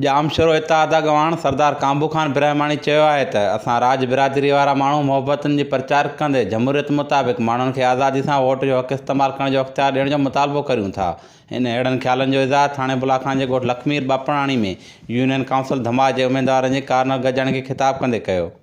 ڄامشورو اتحاد اڳواڻ سردار ڪانڀو خان برهماڻي چيو آهي ته اسان راڄ برادري وارا ماڻهو محبتن جي پرچار ڪندي جمهوريت مطابق ماڻهن کي آزادي سان ووٽ جو حق استعمال ڪرڻ جو اختيار ڏيڻ جو مطالبو ڪريون ٿا. هن اهڙن خيالن جو اظهار ٿاڻي بلا خان جي ڳوٺ لکمير ٻاپڻاڻي ۾ يونين ڪائونسل ڌماء جي اميدوارن جي ڪارنر گڏجاڻي کي خطاب ڪندي ڪيو.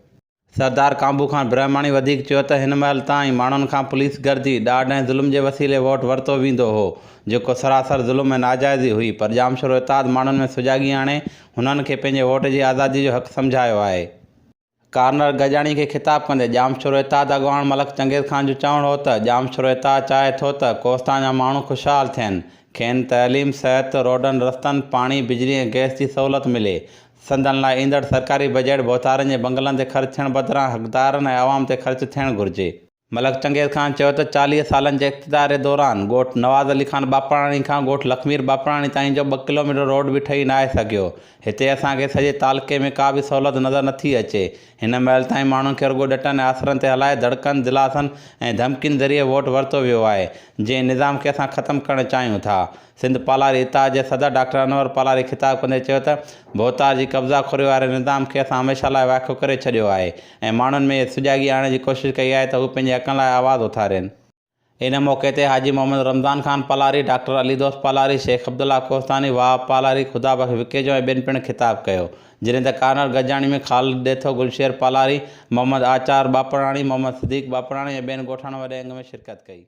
سردار ڪانڀو خان برهماڻي وڌيڪ چيو ته هن مهل تائين ماڻهن کان پوليس گردي، ڏاڍ ۽ ظلم جي وسيلي ووٽ ورتو ويندو هو، جيڪو سراسر ظلم ۽ ناجائزي هئي پر ڄامشورو اتحاد ماڻهن ۾ سجاڳي آڻي هنن کي پنهنجي ووٽ جي آزادي جو حق سمجهايو آهي. ڪارنر گڏجاڻي کي خطاب ڪندي ڄامشورو اتحاد اڳواڻ ملڪ چنگيز خان جو چوڻ هو ته ڄامشورو اتحاد چاهي ٿو ته ڪوهستان جا ماڻهو خوشحال ٿين، کين تعليم، صحت، روڊن رستن، پاڻي، بجلي ۽ گئس جي سهولت ملي، سندن لاء ايندڙ سرڪاري بجيٽ ڀوتارن جي بنگلن تي خرچ ٿيڻ بدران حقدارن ۽ عوام تي خرچ ٿيڻ گهرجي. ملڪ چنگيز خان چيو ته 40 سالن جي اقتدار دوران ڳوٺ نواز علي خان ٻاپراڻي کان ڳوٺ لکمير ٻاپراڻي تائين جو ٻه ڪلوميٽر روڊ به ٺهي ناهي سگهيو. هتي اسان کي سڄي تعلقي ۾ ڪا به سهولت نظر نٿي اچي. هن مهل تائين ماڻهن کي رڳو ڏٽن ۽ آسرن تي هلائي دڙڪن، دلاسن ۽ ڌمڪين ذريعي ووٽ ورتو ويو آهي، جنهن نظام کي اسان ختم ڪرڻ چاهيون ٿا. سنڌ پالاري اتحاد جي صدر ڊاڪٽر انور پالاري خطاب ڪندي چيو ته ڀوتار جي قبضا خوري واري نظام کي اسان هميشه لاء وائکو ڪري ڇڏيو آهي ۽ ماڻهن ۾ سجاڳي آڻڻ جي ڪوشش ڪئي آهي ته هو پنهنجي حقن لاء آواز اٿارين. ان موقعي تي حاجي محمد رمضان خان پالاري، ڊاڪٽر علي دوست پالاري، شيخ عبدالله ڪوهستاني، وهاب پالاري، خدا بخش وڪيجو ۽ ٻين پڻ خطاب ڪيو. جڏهن ته ڪارنر گڏجاڻي ۾ خالد ڏيٿو، گلشير پالاري، محمد آچار ٻاپڙاڻي، محمد صديق ٻاپڙاڻي ۽ ٻين ڳوٺاڻن وڏي انگ ۾ شرڪت ڪئي.